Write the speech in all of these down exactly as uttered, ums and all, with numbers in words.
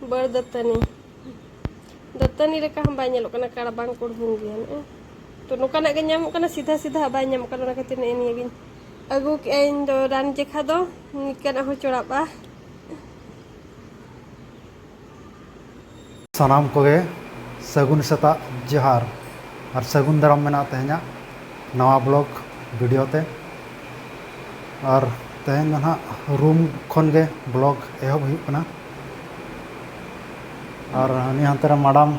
ᱵᱟᱹᱲ ᱫᱟᱹᱛᱟᱹᱱᱤ᱾ ᱫᱟᱹᱛᱟᱹᱱᱤ ᱞᱮᱠᱟ ᱦᱚᱸ ᱵᱟᱭ ᱧᱮᱞᱚᱜ ᱠᱟᱱᱟ, ᱠᱟᱲᱵᱟᱝ ᱠᱩᱲᱵᱩᱝ ᱜᱮᱭᱟ ᱱᱚᱜᱼᱚᱭ᱾ ᱛᱚ ᱱᱚᱝᱠᱟᱱᱟᱜ ᱜᱮ ᱧᱟᱢᱚᱜ ᱠᱟᱱᱟ, ᱥᱤᱫᱷᱟ ᱥᱤᱫᱷᱟ ᱵᱟᱭ ᱧᱟᱢᱚᱜ ᱠᱟᱱᱟ, ᱚᱱᱟ ᱠᱷᱟᱹᱛᱤᱨ ᱱᱮᱜᱼᱮ ᱱᱤᱭᱟᱹ ᱜᱤᱧ ᱟᱹᱜᱩ ᱠᱮᱜᱼᱟ᱾ ᱤᱧ ᱫᱚ ᱨᱟᱱ ᱡᱮᱠᱷᱟ ᱫᱚ ᱱᱤᱝᱠᱟᱱᱟᱜ ᱦᱚᱸ ᱪᱚᱲᱟᱜᱼᱟ᱾ ᱥᱟᱱᱟᱢ ᱠᱚᱜᱮ ᱥᱟᱹᱜᱩᱱ ᱥᱮᱛᱟᱜ ᱡᱚᱦᱟᱨ ᱟᱨ ᱥᱟᱹᱜᱩᱱ ᱫᱟᱨᱟᱢ ᱢᱮᱱᱟᱜᱼᱟ ᱛᱮᱦᱮᱧᱟᱜ ᱱᱟᱣᱟ ᱵᱞᱚᱜ ᱵᱷᱤᱰᱤᱭᱳ ᱛᱮ᱾ ᱟᱨ ᱛᱮᱦᱮᱧ ᱫᱚ ᱱᱟᱦᱟᱜ ᱨᱩᱢ ᱠᱷᱚᱱ ᱜᱮ ᱵᱞᱚᱜ ᱮᱦᱚᱵ ᱦᱩᱭᱩᱜ ᱠᱟᱱᱟ᱾ ᱟᱨ ᱦᱟᱹᱱᱤ ᱦᱟᱱᱛᱮ ᱨᱮ ᱢᱟᱰᱟᱢ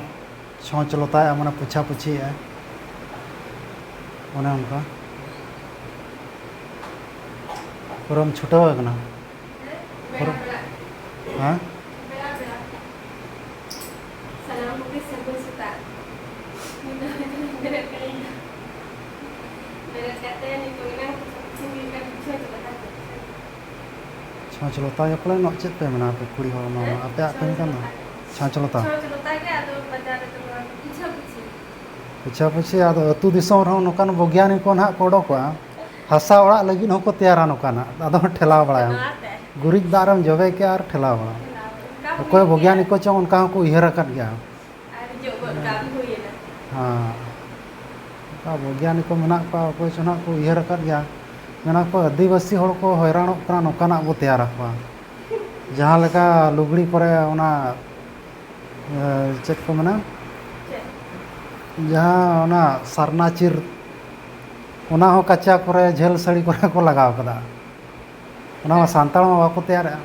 ᱪᱷᱚᱸᱪ ᱞᱚᱛᱟᱭᱮᱜᱼᱟ, ᱢᱟᱱᱮ ᱯᱳᱪᱷᱟ ᱯᱳᱪᱷᱤᱭᱮᱜᱼᱟ, ᱚᱱᱮ ᱚᱱᱠᱟ᱾ ᱯᱩᱨᱟᱹᱢ ᱪᱷᱩᱴᱟᱹᱣ ᱟᱠᱟᱱᱟ? ᱯᱩᱨᱟᱹ-, ᱦᱮᱸ? ᱥᱟᱱᱟᱢ ᱠᱚᱜᱮ ᱥᱟᱹᱜᱩᱱ ᱥᱮᱛᱟᱜ᱾ ᱱᱤᱛᱚᱜ ᱱᱤᱛᱚᱜ ᱵᱮᱨᱮᱫ ᱠᱟᱹᱱᱟᱹᱧ᱾ ᱵᱮᱨᱮᱫ ᱠᱟᱛᱮ ᱱᱤᱛᱚᱜ ᱮᱱᱟᱝ ᱤᱥᱤᱱ ᱦᱩᱭᱩᱜ ᱠᱟᱱᱟ, ᱵᱩᱡᱷᱟᱹᱣ ᱠᱮᱫᱟ ᱯᱮ? ᱪᱷᱚᱸᱪ ᱞᱚᱛᱟ ᱜᱮ ᱯᱟᱞᱮ ᱱᱚᱜ ᱪᱮᱫ ᱯᱮ ᱢᱮᱱᱟ ᱟᱯᱮ ᱠᱩᱲᱤ ᱦᱚᱲ ᱢᱟ, ᱦᱮᱸ? ᱟᱯᱮᱭᱟᱜ ᱠᱟᱹᱢᱤ ᱠᱟᱱ ᱫᱚ? ᱪᱷᱚᱸᱪ ᱞᱚᱛᱟ᱾ ᱪᱷᱚᱸᱪ ᱞᱚᱛᱟ ᱜᱮ, ᱟᱫᱚ ᱵᱟᱡᱟᱨ ᱨᱮᱫᱚ ᱱᱚᱣᱟ ᱯᱤᱪᱷᱟᱹ ᱯᱤᱪᱷᱤ᱾ ᱯᱤᱪᱷᱟᱹ ᱯᱤᱪᱷᱤ, ᱟᱫᱚ ᱟᱹᱛᱩ ᱫᱤᱥᱚᱢ ᱨᱮᱦᱚᱸ ᱱᱚᱝᱠᱟᱱ ᱵᱚᱭᱜᱟᱱᱤᱠ ᱠᱚ ᱱᱟᱦᱟᱜ ᱠᱚ ᱚᱰᱚᱠᱚᱜᱼᱟ, ᱦᱟᱥᱟ ᱚᱲᱟᱜ ᱞᱟᱹᱜᱤᱫ ᱦᱚᱸᱠᱚ ᱛᱮᱭᱟᱨᱟ ᱱᱚᱝᱠᱟᱱᱟᱜ, ᱟᱫᱚ ᱴᱷᱮᱞᱟᱣ ᱵᱟᱲᱟᱭᱟᱢ᱾ ᱚᱱᱟᱛᱮ᱾ ᱜᱩᱨᱤᱡ ᱫᱟᱜ ᱨᱮᱢ ᱡᱚᱵᱮ ᱠᱮᱜᱼᱟ ᱟᱨ ᱴᱷᱮᱞᱟᱣ ᱵᱟᱲᱟ᱾ ᱴᱷᱮᱞᱟᱣ, ᱚᱱᱠᱟ ᱦᱚᱸ ᱚᱠᱚᱭ ᱦᱩᱭᱩᱜ ᱜᱮᱭᱟ᱾ ᱵᱚᱭᱜᱟᱱᱤᱠ ᱠᱚ ᱪᱚᱝ ᱚᱱᱠᱟ ᱦᱚᱸᱠᱚ ᱩᱭᱦᱟᱹᱨ ᱟᱠᱟᱫ ᱜᱮᱭᱟ᱾ ᱟᱨ ᱦᱤᱡᱩᱜ ᱜᱚᱫ ᱠᱟᱜ ᱦᱩᱭᱮᱱᱟ᱾ ᱦᱮᱸ, ᱚᱱᱠᱟ ᱵᱚᱭᱜᱟᱱᱤᱠ ᱠᱚ ᱢᱮᱱᱟᱜ ᱠᱚᱣᱟ, ᱚᱠᱚᱭ ᱪᱚ ᱱᱟᱦᱟᱜ ᱠᱚ ᱩᱭᱦᱟᱹᱨ ᱟᱠᱟᱫ ᱜᱮᱭᱟ᱾ ᱢᱮᱱᱟ ᱠᱚ ᱟᱹᱫᱤᱵᱟᱹᱥᱤ ᱦᱚᱲ ᱠᱚ ᱦᱚᱭᱨᱟᱱᱚᱜ ᱠᱟᱱᱟ, ᱱᱚᱝᱠᱟᱱᱟᱜ ᱵᱚ ᱛᱮᱭᱟᱨ ᱟᱠᱚᱣᱟ᱾ ᱡᱟᱦᱟᱸ ᱞᱮᱠᱟ ᱞᱩᱜᱽᱲᱤ ᱠᱚᱨᱮ ᱚᱱᱟ, ᱮ, ᱪᱮᱫ ᱠᱚ ᱢᱮᱱᱟ? ᱪᱮᱫ? ᱡᱟᱦᱟᱸ ᱚᱱᱟ ᱥᱟᱨᱱᱟ ᱪᱤᱨ, ᱚᱱᱟ ᱦᱚᱸ ᱠᱟᱪᱟ ᱠᱚᱨᱮ, ᱡᱷᱟᱹᱞ ᱥᱟᱹᱲᱤ ᱠᱚᱨᱮ ᱠᱚ ᱞᱟᱜᱟᱣ ᱠᱟᱫᱟ᱾ ᱚᱱᱟ ᱢᱟ ᱥᱟᱱᱛᱟᱲ ᱢᱟ ᱵᱟᱠᱚ ᱛᱮᱭᱟᱨᱮᱜᱼᱟ᱾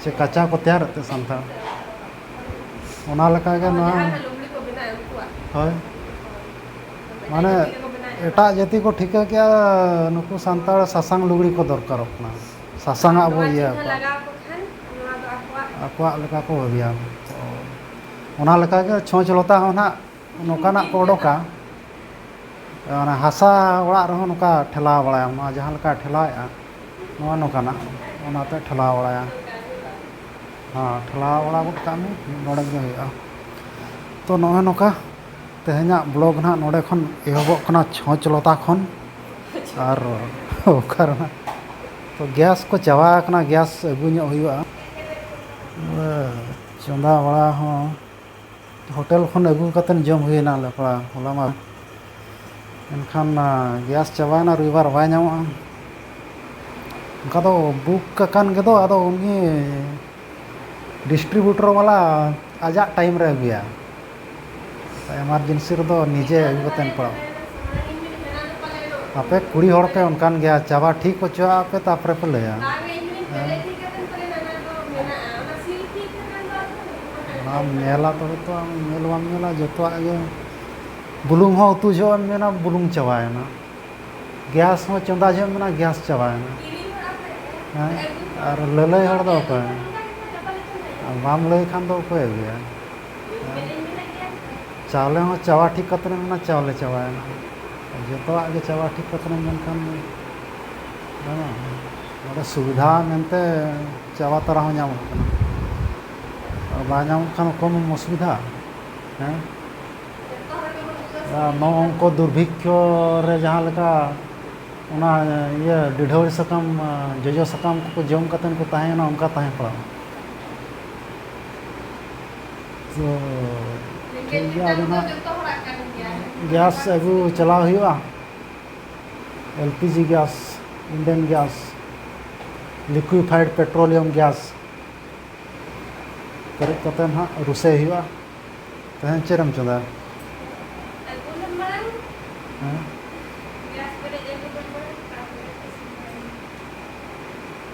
ᱥᱮ ᱠᱟᱪᱟ ᱠᱚ ᱛᱮᱭᱟᱨᱮᱫ ᱛᱮ ᱥᱟᱱᱛᱟᱲ? ᱚᱱᱟ ᱞᱮᱠᱟᱜᱮ ᱱᱚᱣᱟ᱾ ᱡᱟᱦᱟᱸ ᱞᱩᱜᱽᱲᱤ ᱠᱚ ᱵᱮᱱᱟᱣ ᱩᱱᱠᱩᱣᱟᱜ᱾ ᱦᱳᱭ᱾ ᱢᱟᱱᱮ ᱮᱴᱟᱜ ᱡᱟᱹᱛᱤ ᱠᱚ ᱴᱷᱤᱠᱟᱹ ᱠᱮᱜᱼᱟ, ᱱᱩᱠᱩ ᱥᱟᱱᱛᱟᱲ ᱥᱟᱥᱟᱝ ᱞᱩᱜᱽᱲᱤ ᱠᱚ ᱫᱚᱨᱠᱟᱨᱚᱜ ᱠᱟᱱᱟ, ᱥᱟᱥᱟᱝ ᱟᱜ ᱵᱚ ᱱᱚᱣᱟ ᱤᱭᱟᱹ ᱪᱤᱱᱦᱟᱹ ᱟᱠᱚᱣᱟ᱾ ᱞᱟᱜᱟᱣ ᱟᱠᱚ ᱠᱷᱟᱱ ᱱᱚᱣᱟ ᱫᱚ ᱟᱠᱚᱣᱟᱜ᱾ ᱟᱠᱚᱣᱟᱜ ᱞᱮᱠᱟ ᱠᱚ ᱵᱷᱟᱹᱵᱤᱭᱟ᱾ ᱚᱱᱟ ᱞᱮᱠᱟᱜᱮ ᱪᱷᱚᱸᱪ ᱞᱚᱛᱟ ᱦᱚᱸ ᱱᱟᱦᱟᱜ ᱱᱚᱝᱠᱟᱱᱟᱜ ᱠᱚ ᱚᱰᱚᱠᱟ᱾ ᱚᱱᱟ ᱦᱟᱥᱟ ᱚᱲᱟᱜ ᱨᱮᱦᱚᱸ ᱱᱚᱝᱠᱟ ᱴᱷᱮᱞᱟᱣ ᱵᱟᱲᱟᱭᱟ, ᱱᱚᱣᱟ ᱡᱟᱦᱟᱸ ᱞᱮᱠᱟ ᱴᱷᱮᱞᱟᱣᱮᱫᱼᱟ, ᱱᱚᱣᱟ ᱱᱚᱝᱠᱟᱱᱟᱜ, ᱚᱱᱟᱛᱮ ᱴᱷᱮᱞᱟᱣ ᱵᱟᱲᱟᱭᱟ᱾ ᱦᱮᱸ, ᱴᱷᱮᱞᱟᱣ ᱵᱟᱲᱟ ᱜᱚᱫ ᱠᱟᱜ ᱢᱮ, ᱢᱤᱫ ᱰᱚᱸᱰᱮᱠ ᱜᱮ ᱦᱩᱭᱩᱜᱼᱟ᱾ ᱛᱚ, ᱱᱚᱜᱼᱚᱭ ᱱᱚᱝᱠᱟ ᱛᱮᱦᱮᱧᱟᱜ ᱵᱞᱚᱜ ᱱᱟᱦᱟᱜ ᱱᱚᱰᱮ ᱠᱷᱚᱱ ᱮᱦᱚᱵᱚᱜ ᱠᱟᱱᱟ, ᱪᱷᱚᱸᱪ ᱞᱚᱛᱟ ᱠᱷᱚᱱ᱾ ᱟᱨ ᱚᱠᱟ ᱨᱮᱱᱟᱜ, ᱛᱚ, ᱜᱮᱥ ᱠᱚ ᱪᱟᱵᱟ ᱟᱠᱟᱱᱟ, ᱜᱮᱥ ᱟᱹᱜᱩ ᱧᱚᱜ ᱦᱩᱭᱩᱜᱼᱟ᱾ ᱮ, ᱪᱚᱸᱫᱟ ᱵᱟᱲᱟ ᱦᱚᱸ ᱦᱳᱴᱮᱞ ᱠᱷᱚᱱ ᱟᱹᱜᱩ ᱠᱟᱛᱮᱫ ᱡᱚᱢ ᱦᱩᱭᱱᱟ ᱟᱞᱮ ᱯᱟᱲᱟ ᱦᱚᱞᱟ ᱢᱟ᱾ ᱮᱱᱠᱷᱟᱱ ᱜᱮᱥ ᱪᱟᱵᱟᱭᱮᱱᱟ, ᱨᱚᱵᱤᱵᱟᱨ ᱵᱟᱭ ᱧᱟᱢᱚᱜᱼᱟ᱾ ᱚᱱᱠᱟ ᱫᱚ ᱵᱩᱠ ᱟᱠᱟᱱ ᱜᱮᱫᱚ, ᱟᱫᱚ ᱩᱱᱤ ᱰᱤᱥᱴᱨᱤᱵᱤᱭᱩᱴᱚᱨ ᱵᱟᱞᱟ ᱟᱡᱟᱜ ᱴᱟᱭᱤᱢ ᱨᱮ ᱟᱹᱜᱩᱭᱟ᱾ ᱮᱢᱟᱨᱡᱮᱱᱥᱤ ᱨᱮᱫᱚ ᱱᱤᱡᱮ ᱟᱹᱜᱩ ᱠᱟᱛᱮᱢ ᱯᱟᱲᱟᱜᱼᱟ᱾ ᱟᱯᱮ ᱠᱩᱲᱤ ᱦᱚᱲ ᱯᱮ ᱚᱱᱠᱟᱱ ᱜᱮᱭᱟ, ᱪᱟᱵᱟ ᱴᱷᱤᱠ ᱦᱚᱪᱚᱣᱟᱜ ᱯᱮ, ᱛᱟᱨᱯᱚᱨᱮ ᱯᱮ ᱞᱟᱹᱭᱟ᱾ ᱦᱮᱸ? ᱚᱱᱟᱢ ᱧᱮᱞᱟ ᱛᱚᱵᱮ ᱛᱚ, ᱟᱢ ᱧᱮᱞ ᱵᱟᱢ ᱧᱮᱞᱟ ᱡᱚᱛᱚᱣᱟᱜ ᱜᱮ᱾ ᱵᱩᱞᱩᱝ ᱦᱚᱸ ᱩᱛᱩ ᱡᱚᱦᱚᱜ ᱮᱢ ᱢᱮᱱᱟ ᱵᱩᱞᱩᱝ ᱪᱟᱵᱟᱭᱮᱱᱟ, ᱜᱮᱥ ᱦᱚᱸ ᱪᱚᱸᱫᱟ ᱡᱚᱦᱚᱜ ᱮᱢ ᱢᱮᱱᱟ ᱜᱮᱥ ᱪᱟᱵᱟᱭᱮᱱᱟ᱾ ᱦᱮᱸ? ᱟᱨ ᱞᱟᱹᱞᱟᱹᱭ ᱦᱚᱲ ᱫᱚ ᱚᱠᱚᱭ? ᱟᱨ ᱵᱟᱢ ᱞᱟᱹᱭ ᱠᱷᱟᱱ ᱫᱚ ᱚᱠᱚᱭ ᱟᱹᱜᱩᱭᱟ? ᱦᱮᱸ? ᱪᱟᱣᱞᱮ ᱦᱚᱸ ᱪᱟᱵᱟ ᱴᱷᱤᱠ ᱠᱟᱛᱮ ᱮᱢ ᱢᱮᱱᱟ ᱪᱟᱣᱞᱮ ᱪᱟᱵᱟᱭᱮᱱᱟ᱾ ᱡᱚᱛᱚᱣᱟᱜ ᱜᱮ ᱪᱟᱵᱟ ᱴᱷᱤᱠ ᱠᱟᱛᱮ ᱮᱢ ᱢᱮᱱᱠᱷᱟᱱ ᱜᱟᱱᱚᱜᱼᱟ᱾ ᱱᱚᱰᱮ ᱥᱩᱵᱤᱫᱷᱟ ᱢᱮᱱᱛᱮ ᱪᱟᱵᱟ ᱛᱚᱨᱟ ᱦᱚᱸ ᱧᱟᱢᱚᱜ ᱠᱟᱱᱟ, ᱟᱨ ᱵᱟᱭ ᱧᱟᱢᱚᱜ ᱠᱷᱟᱱ ᱠᱚᱢ ᱚᱥᱩᱵᱤᱫᱷᱟ᱾ ᱦᱮᱸ? ᱟᱨ ᱱᱚᱜᱼᱚ ᱱᱚᱝᱠᱟ ᱫᱩᱨᱵᱷᱤᱠᱠᱷᱚ ᱨᱮ ᱡᱟᱦᱟᱸ ᱞᱮᱠᱟ ᱚᱱᱟ ᱤᱭᱟᱹ ᱰᱤᱰᱷᱟᱹᱣᱲᱤ ᱥᱟᱠᱟᱢ, ᱡᱚᱡᱚ ᱥᱟᱠᱟᱢ ᱠᱚᱠᱚ ᱡᱚᱢ ᱠᱟᱛᱮ ᱠᱚ ᱛᱟᱦᱮᱸᱭᱮᱱᱟ, ᱚᱱᱠᱟ ᱛᱟᱦᱮᱸ ᱯᱟᱲᱟᱜᱼᱟ᱾ ᱛᱚ ᱴᱷᱤᱠ ᱜᱮᱭᱟ, ᱟᱫᱚ ᱱᱟᱜ ᱜᱮᱥ ᱟᱹᱜᱩ ᱪᱟᱞᱟᱣ ᱦᱩᱭᱩᱜᱼᱟ᱾ L P G gas, Indian gas, liquefied petroleum gas ᱯᱮᱨᱮᱡ ᱠᱟᱛᱮ ᱱᱟᱜ ᱨᱩᱥᱟᱹᱭ ᱦᱩᱭᱩᱜᱼᱟ᱾ ᱛᱮᱦᱮᱧ ᱪᱮᱫ ᱮᱢ ᱪᱚᱸᱫᱟᱭᱟ? ᱦᱮᱸ?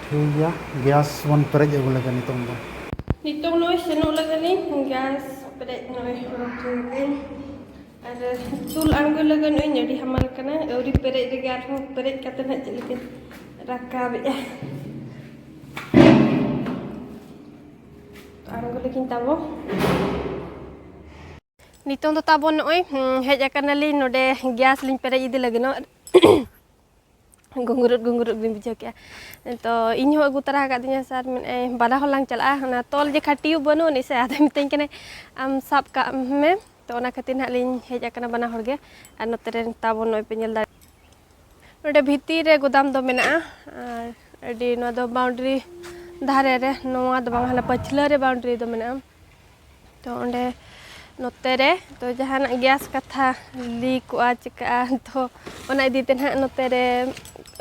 ᱴᱷᱤᱠ ᱜᱮᱭᱟ, ᱜᱮᱥ ᱵᱚᱱ ᱯᱮᱨᱮᱡ ᱟᱹᱜᱩ ᱞᱮᱜᱮ ᱱᱤᱛᱚᱝ ᱫᱚ᱾ ᱱᱤᱛᱚᱝ ᱱᱚᱜᱼᱚᱭ ᱥᱮᱱᱚᱜ ᱞᱟᱹᱜᱤᱫ ᱞᱤᱧ, ᱜᱮᱥ ᱯᱮᱨᱮᱡ ᱱᱚᱜᱼᱚᱭ ᱦᱚᱨᱚᱜ ᱞᱟᱹᱜᱤᱫ᱾ ᱟᱨ ᱫᱩᱞ ᱟᱬᱜᱚ ᱞᱟᱹᱜᱤᱫ ᱱᱚᱜᱼᱚᱭ ᱟᱹᱰᱤ ᱦᱟᱢᱟᱞ ᱠᱟᱱᱟ, ᱟᱹᱣᱨᱤ ᱯᱮᱨᱮᱡ ᱨᱮᱜᱮ ᱟᱨᱦᱚᱸ ᱯᱮᱨᱮᱡ ᱠᱟᱛᱮ ᱱᱟᱜ ᱪᱮᱫ ᱞᱮᱠᱟᱧ ᱨᱟᱠᱟᱵᱮᱜᱼᱟ᱾ ᱟᱬᱜᱚ ᱞᱟᱹᱜᱤᱫ ᱛᱟᱵᱚ᱾ ᱱᱤᱛᱚᱝ ᱫᱚ ᱛᱟᱵᱚᱱ ᱱᱚᱜᱼᱚᱭ, ᱦᱩᱸ, ᱦᱮᱡ ᱟᱠᱟᱱᱟᱞᱤᱧ ᱱᱚᱰᱮ ᱜᱮᱥ ᱞᱤᱧ ᱯᱮᱨᱮᱡ ᱤᱫᱤ ᱞᱟᱹᱜᱤᱫ᱾ ᱜᱷᱩᱸᱜᱽᱨᱩᱫ ᱜᱷᱩᱸᱜᱽᱨᱩᱫ ᱵᱤᱱ ᱵᱩᱡᱷᱟᱹᱣ ᱠᱮᱜᱼᱟ᱾ ᱛᱚ ᱤᱧ ᱦᱚᱸ ᱟᱹᱜᱩ ᱛᱚᱨᱟ ᱟᱠᱟᱫᱤᱧᱟ ᱥᱟᱨ, ᱢᱮᱱᱮᱫᱼᱟᱭ ᱵᱟᱱᱟ ᱦᱚᱲ ᱞᱟᱝ ᱪᱟᱞᱟᱜᱼᱟ, ᱚᱱᱟ ᱛᱚᱞ ᱡᱮᱠᱷᱟ ᱴᱤᱭᱩᱵ ᱵᱟᱹᱱᱩᱜ ᱟᱹᱱᱤᱡ ᱥᱮ, ᱟᱫᱚᱭ ᱢᱤᱛᱟᱹᱧ ᱠᱟᱱᱟᱭ ᱟᱢ ᱥᱟᱵ ᱠᱟᱜ ᱢᱮ᱾ ᱛᱚ ᱚᱱᱟ ᱠᱷᱟᱹᱛᱤᱨ ᱱᱟᱦᱟᱜ ᱞᱤᱧ ᱦᱮᱡ ᱟᱠᱟᱱᱟ ᱵᱟᱱᱟ ᱦᱚᱲ ᱜᱮ᱾ ᱟᱨ ᱱᱚᱛᱮ ᱨᱮ ᱛᱟᱵᱚᱱ ᱱᱚᱜᱼᱚᱭ ᱯᱮ ᱧᱮᱞ ᱫᱟᱲᱮᱭᱟᱜᱼᱟ, ᱱᱚᱰᱮ ᱵᱷᱤᱛᱤᱨ ᱨᱮ ᱜᱩᱫᱟᱢ ᱫᱚ ᱢᱮᱱᱟᱜᱼᱟ᱾ ᱟᱨ ᱟᱹᱰᱤ, ᱱᱚᱣᱟ ᱫᱚ ᱵᱟᱣᱩᱱᱰᱟᱨᱤ ᱫᱷᱟᱨᱮ ᱨᱮ, ᱱᱚᱣᱟ ᱫᱚ ᱵᱟᱝ, ᱦᱟᱱᱟ ᱯᱟᱹᱪᱷᱞᱟᱹ ᱨᱮ ᱵᱟᱣᱩᱱᱰᱟᱨᱤ ᱫᱚ ᱢᱮᱱᱟᱜᱼᱟ᱾ ᱛᱚ ᱚᱸᱰᱮ ᱱᱚᱛᱮ ᱨᱮ ᱛᱚ ᱡᱟᱦᱟᱱᱟᱜ ᱜᱮᱥ ᱠᱟᱛᱷᱟ ᱞᱤᱠᱚᱜᱼᱟ, ᱪᱤᱠᱟᱹᱜᱼᱟ, ᱛᱚ ᱚᱱᱟ ᱤᱫᱤ ᱛᱮ ᱱᱟᱦᱟᱜ ᱱᱚᱛᱮ ᱨᱮ,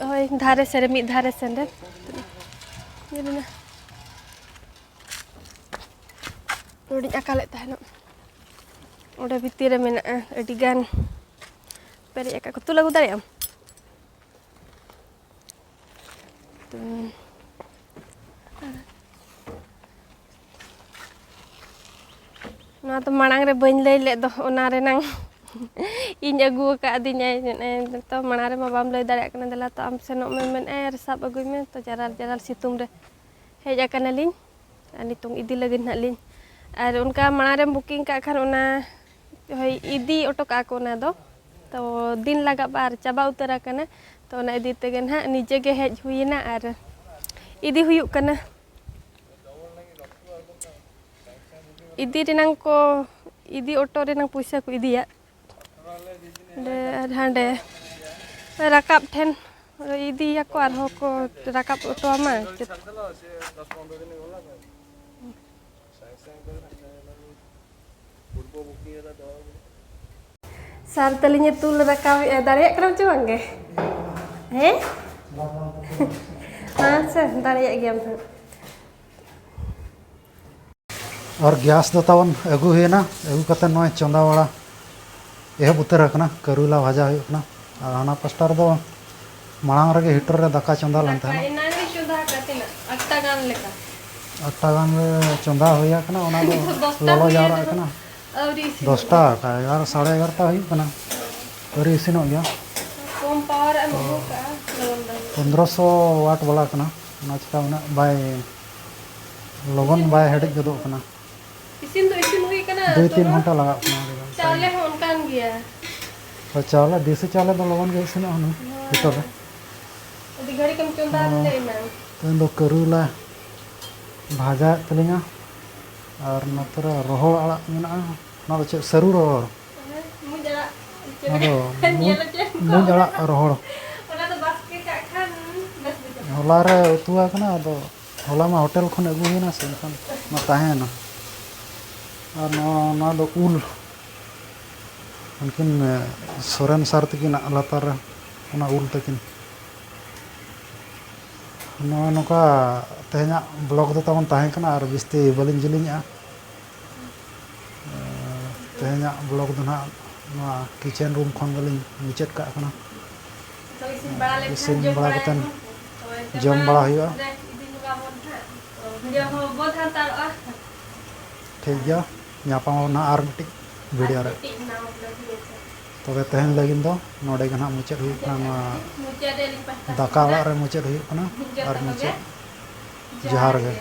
ᱦᱳᱭ, ᱫᱷᱟᱨᱮ ᱥᱮᱱ ᱨᱮ, ᱢᱤᱫ ᱫᱷᱟᱨᱮ ᱥᱮᱱ ᱨᱮ ᱧᱮᱞ ᱢᱮ, ᱱᱚᱰᱮᱧ ᱟᱠᱟ ᱞᱮᱫ ᱛᱟᱦᱮᱱᱚᱜ, ᱚᱸᱰᱮ ᱵᱷᱤᱛᱤᱨ ᱨᱮ ᱢᱮᱱᱟᱜᱼᱟ ᱟᱹᱰᱤ ᱜᱟᱱ ᱯᱮᱨᱮᱡ ᱟᱠᱟᱫ ᱠᱚ᱾ ᱛᱩᱞ ᱟᱹᱜᱩ ᱫᱟᱲᱮᱭᱟᱜ ᱟᱢ? ᱛᱚ, ᱱᱚᱣᱟ ᱫᱚ ᱢᱟᱲᱟᱝ ᱨᱮ ᱵᱟᱹᱧ ᱞᱟᱹᱭ ᱞᱮᱫ ᱫᱚ, ᱚᱱᱟ ᱨᱮᱱᱟᱝ ᱤᱧ ᱟᱹᱜᱩ ᱟᱠᱟᱫᱤᱧᱟᱭ᱾ ᱛᱚ, ᱢᱟᱲᱟᱝ ᱨᱮᱢᱟ ᱵᱟᱢ ᱞᱟᱹᱭ ᱫᱟᱲᱮᱭᱟᱜ ᱠᱟᱱᱟ, ᱫᱮᱞᱟ ᱛᱚ, ᱟᱢ ᱥᱮᱱᱚᱜ ᱢᱮ ᱢᱮᱱᱮᱫᱼᱟᱭ ᱟᱨ ᱥᱟᱵ ᱟᱹᱜᱩᱭ ᱢᱮ᱾ ᱛᱚ, ᱡᱟᱨᱟᱞ ᱡᱟᱨᱟᱞ ᱥᱤᱛᱩᱝ ᱨᱮ ᱦᱮᱡ ᱟᱠᱟᱱᱟᱞᱤᱧ ᱟᱨ ᱱᱤᱛᱚᱝ ᱤᱫᱤ ᱞᱟᱹᱜᱤᱫ ᱱᱟᱦᱟᱜ ᱞᱤᱧ᱾ ᱟᱨ ᱚᱱᱠᱟ ᱢᱟᱲᱟᱝ ᱨᱮᱢ ᱵᱩᱠᱤᱝ ᱠᱟᱜ ᱠᱷᱟᱱ, ᱚᱱᱟ, ᱦᱳᱭ, ᱤᱫᱤ ᱚᱴᱚ ᱠᱟᱜᱼᱟ ᱠᱚ ᱚᱱᱟ ᱫᱚ᱾ ᱛᱚ, ᱫᱤᱱ ᱞᱟᱜᱟᱜᱼᱟ ᱟᱨ ᱪᱟᱵᱟ ᱩᱛᱟᱹᱨ ᱟᱠᱟᱱᱟ᱾ ᱛᱚ, ᱚᱱᱟ ᱤᱫᱤ ᱛᱮᱜᱮ ᱱᱟᱦᱟᱜ ᱱᱤᱡᱮ ᱜᱮ ᱦᱮᱡ ᱦᱩᱭᱮᱱᱟ ᱟᱨ ᱤᱫᱤ ᱦᱩᱭᱩᱜ ᱠᱟᱱᱟ᱾ ᱤᱫᱤ ᱨᱮᱱᱟᱝ ᱠᱚ, ᱤᱫᱤ ᱚᱴᱚ ᱨᱮᱱᱟᱝ ᱯᱚᱭᱥᱟ ᱠᱚ ᱤᱫᱤᱭᱟ ᱚᱸᱰᱮ ᱟᱨ ᱦᱟᱸᱰᱮ ᱨᱟᱠᱟᱵ ᱴᱷᱮᱱ ᱤᱫᱤᱭᱟᱠᱚ, ᱟᱨᱦᱚᱸ ᱠᱚ ᱨᱟᱠᱟᱵ ᱚᱴᱚ ᱟᱢᱟ᱾ ᱥᱟᱨ ᱛᱟᱹᱞᱤᱧᱮ ᱛᱩᱞ ᱨᱟᱠᱟᱵᱮᱜᱼᱟ, ᱫᱟᱲᱮᱭᱟᱜ ᱠᱟᱱᱟᱢ ᱪᱮ ᱵᱟᱝ ᱜᱮ? ᱦᱮᱸ? ᱟᱪᱪᱷᱟ, ᱫᱟᱲᱮᱭᱟᱜ ᱜᱮᱭᱟᱢ ᱦᱟᱸᱜ᱾ ᱟᱨ ᱜᱮᱥ ᱫᱚ ᱛᱟᱵᱚᱱ ᱟᱹᱜᱩ ᱦᱩᱭᱮᱱᱟ, ᱟᱹᱜᱩ ᱠᱟᱛᱮ ᱱᱚᱜᱼᱚᱭ ᱪᱚᱸᱫᱟ ᱵᱟᱲᱟ ᱮᱦᱚᱵ ᱩᱛᱟᱹᱨ ᱟᱠᱟᱱᱟ, ᱠᱟᱹᱨᱩᱞᱟ ᱵᱷᱟᱡᱟ ᱦᱩᱭᱩᱜ ᱠᱟᱱᱟ᱾ ᱟᱨ ᱦᱟᱱᱟ ᱯᱟᱥᱴᱟ ᱨᱮᱫᱚ ᱢᱟᱲᱟᱝ ᱨᱮᱜᱮ ᱦᱤᱴᱟᱨ ᱨᱮ ᱫᱟᱠᱟ ᱪᱚᱸᱫᱟ ᱞᱮᱱ ᱫᱟᱠᱟ ᱛᱟᱦᱮᱱᱟ᱾ ᱮᱱᱟᱝ ᱨᱤᱧ ᱪᱚᱸᱫᱟ ᱟᱠᱟᱫ, ᱛᱤᱱᱟᱹᱜ? ᱟᱴ ᱴᱟ ᱜᱟᱱ ᱞᱮᱠᱟ᱾ ᱟᱴ ᱴᱟ ᱜᱟᱱ ᱨᱮ ᱪᱚᱸᱫᱟ ᱦᱩᱭ ᱟᱠᱟᱱᱟ, ᱚᱱᱟ ᱫᱚ ᱱᱤᱛᱚᱜ ᱫᱚᱥ ᱴᱟ ᱞᱚᱞᱚ ᱦᱩᱭ ᱡᱟᱣᱨᱟᱜ ᱟᱠᱟᱱᱟ᱾ ᱠᱟᱱᱟ᱾ ᱟᱹᱣᱨᱤ ᱤᱥᱤᱱᱚᱜ ᱫᱚᱥ ᱴᱟ ᱜᱮᱭᱟ᱾ ᱟᱠᱟᱱ, ᱮᱜᱟᱨᱚ, ᱥᱟᱲᱮ ᱮᱜᱟᱨᱚ ᱴᱟ ᱦᱩᱭᱩᱜ ᱠᱟᱱᱟ, ᱟᱹᱣᱨᱤ ᱤᱥᱤᱱᱚᱜ ᱜᱮᱭᱟ᱾ ᱠᱚᱢ ᱯᱟᱣᱟᱨ ᱮᱢ ᱛᱚ, ᱟᱹᱜᱩ ᱠᱟᱜᱼᱟ, ᱞᱚᱜᱚᱱ ᱫᱚ ᱦᱩᱭᱩᱜᱼᱟ᱾ ᱯᱚᱱᱫᱽᱨᱚᱥᱚ ᱣᱟᱴ ᱵᱟᱞᱟ ᱠᱟᱱᱟ, ᱚᱱᱟ ᱪᱤᱠᱟ ᱩᱱᱟᱹᱜ ᱵᱟᱭ, ᱞᱚᱜᱚᱱ ᱤᱥᱤᱱ ᱵᱟᱭ ᱦᱩᱭ ᱦᱮᱰᱮᱡ ᱠᱟᱱᱟ᱾ ᱜᱚᱫᱚᱜ ᱠᱟᱱᱟ᱾ ᱤᱥᱤᱱ ᱫᱚ ᱤᱥᱤᱱ ᱦᱩᱭ ᱠᱟᱱᱟ, ᱫᱩᱭ ᱛᱤᱱ ᱛᱚᱵᱮ ᱜᱷᱚᱱᱴᱟ ᱞᱟᱜᱟᱜ ᱠᱟᱱᱟ ᱟᱹᱰᱤ ᱜᱟᱱ ᱪᱟᱣᱞᱮ ᱴᱟᱭᱤᱢ᱾ ᱦᱚᱸ ᱚᱱᱠᱟᱱ ᱜᱮᱭᱟ᱾ ᱦᱳᱭ, ᱪᱟᱣᱞᱮ, ᱫᱮᱥᱤ ᱪᱟᱣᱞᱮ ᱫᱚ ᱞᱚᱜᱚᱱ ᱜᱮ ᱤᱥᱤᱱᱚᱜᱼᱟ ᱦᱩᱱᱟᱹᱝ, ᱦᱳᱭ᱾ ᱦᱤᱴᱟᱨ ᱨᱮ᱾ ᱟᱹᱰᱤ ᱜᱷᱟᱹᱲᱤᱡ ᱮᱢ ᱪᱚᱸᱫᱟ ᱚ, ᱞᱮᱫᱟ ᱮᱱᱟᱝ᱾ ᱛᱮᱦᱮᱧ ᱫᱚ ᱠᱟᱹᱨᱩᱞᱟ ᱵᱷᱟᱡᱟᱭᱮᱫ ᱛᱟᱹᱞᱤᱧᱟ, ᱟᱨ ᱱᱚᱛᱮ ᱨᱮ ᱨᱚᱦᱚᱲ ᱟᱲᱟᱜ ᱢᱮᱱᱟᱜᱼᱟ, ᱚᱱᱟ ᱫᱚ ᱪᱮᱫ, ᱥᱟᱹᱨᱩ ᱨᱚᱦᱚᱲ? ᱦᱮᱸ, ᱢᱩᱸᱡ ᱟᱲᱟᱜ᱾ ᱚᱱᱟ ᱫᱚ ᱧᱮᱞ ᱢᱩᱸᱡ, ᱦᱚᱪᱚᱭᱮᱢ ᱠᱚ᱾ ᱢᱩᱸᱡ ᱟᱲᱟᱜ ᱨᱚᱦᱚᱲ᱾ ᱚᱱᱟ ᱫᱚ ᱵᱟᱥᱠᱮ ᱠᱟᱜ ᱠᱷᱟᱱ ᱵᱮᱥ ᱵᱩᱡᱷᱟᱹᱜᱼᱟ᱾ ᱦᱚᱞᱟ ᱨᱮ ᱩᱛᱩ ᱟᱠᱟᱱᱟ, ᱟᱫᱚ ᱦᱚᱞᱟ ᱢᱟ ᱦᱳᱴᱮᱞ ᱠᱷᱚᱱ ᱟᱹᱜᱩ ᱦᱩᱭᱱᱟ ᱥᱮ, ᱮᱱᱠᱷᱟᱱ ᱚᱱᱟ ᱛᱟᱦᱮᱸᱭᱮᱱᱟ᱾ ᱟᱨ ᱱᱚᱣᱟ, ᱱᱚᱣᱟ ᱫᱚ ᱩᱞ, ᱩᱱᱠᱤᱱ, ᱮ, ᱥᱚᱨᱮᱱ ᱥᱟᱨ ᱛᱟᱹᱠᱤᱱᱟᱜ ᱞᱟᱛᱟᱨ ᱨᱮ ᱚᱱᱟ ᱩᱞ ᱛᱟᱹᱠᱤᱱ᱾ ᱱᱚᱜᱼᱚᱭ ᱱᱚᱝᱠᱟ ᱛᱮᱦᱮᱧᱟᱜ ᱵᱞᱚᱜ ᱫᱚ ᱛᱟᱵᱚᱱ ᱛᱟᱦᱮᱸ ᱠᱟᱱᱟ, ᱟᱨ ᱵᱤᱥᱛᱤ ᱵᱟᱹᱞᱤᱧ ᱡᱤᱞᱤᱧᱮᱜᱼᱟ᱾ ᱛᱮᱦᱮᱧᱟᱜ ᱵᱞᱚᱜ ᱫᱚ ᱱᱟᱦᱟᱜ ᱱᱚᱣᱟ ᱠᱤᱪᱮᱱ ᱨᱩᱢ ᱠᱷᱚᱱ ᱜᱮᱞᱤᱧ ᱢᱩᱪᱟᱹᱫ ᱠᱟᱜ ᱠᱟᱱᱟ᱾ ᱛᱚ ᱤᱥᱤᱱ ᱵᱟᱲᱟ ᱞᱮᱱᱠᱷᱟᱱ ᱤᱥᱤᱱ ᱡᱚᱢ ᱵᱟᱲᱟ ᱵᱟᱲᱟᱭ ᱠᱟᱛᱮᱱ ᱟᱵᱚᱱ᱾ ᱛᱚ ᱮᱱᱛᱮ ᱡᱚᱢ ᱢᱟ ᱵᱟᱲᱟ ᱦᱩᱭᱩᱜᱼᱟ᱾ ᱚᱸᱰᱮ ᱤᱫᱤ ᱧᱚᱜ ᱟᱵᱚᱱ ᱦᱟᱸᱜ᱾ ᱛᱚ ᱵᱷᱤᱰᱤᱭᱳ ᱦᱚᱸ ᱵᱚᱱᱫᱽ ᱦᱟᱛᱟᱲᱚᱜᱼᱟ᱾ ᱴᱷᱤᱠ ᱜᱮᱭᱟ, ᱧᱟᱯᱟᱢ ᱟᱵᱚᱱ ᱱᱟᱦᱟᱜ ᱟᱨ ᱢᱤᱫᱴᱤᱡ ᱵᱷᱤᱰᱤᱭᱳ ᱨᱮ᱾ ᱟᱨ ᱢᱤᱫᱴᱤᱡ ᱱᱟᱣᱟ ᱵᱞᱚᱜ ᱨᱮ᱾ ᱛᱚᱵᱮ ᱛᱮᱦᱮᱧ ᱞᱟᱹᱜᱤᱫ ᱫᱚ ᱱᱚᱰᱮ ᱜᱮ ᱱᱟᱦᱟᱜ ᱢᱩᱪᱟᱹᱫ ᱦᱩᱭᱩᱜ ᱠᱟᱱᱟ᱾ ᱱᱚᱣᱟ ᱢᱩᱪᱟᱹᱫ ᱟᱹᱞᱤᱧ ᱯᱟᱦᱴᱟ ᱫᱟᱠᱟ ᱠᱷᱚᱱᱟᱜ ᱚᱲᱟᱜ ᱨᱮ ᱢᱩᱪᱟᱹᱫ ᱦᱩᱭᱩᱜ ᱠᱟᱱᱟ᱾ ᱡᱚᱛᱚ ᱟᱨ ᱠᱚᱜᱮ ᱢᱩᱪᱟᱹᱫ ᱡᱚᱦᱟᱨ ᱜᱮ᱾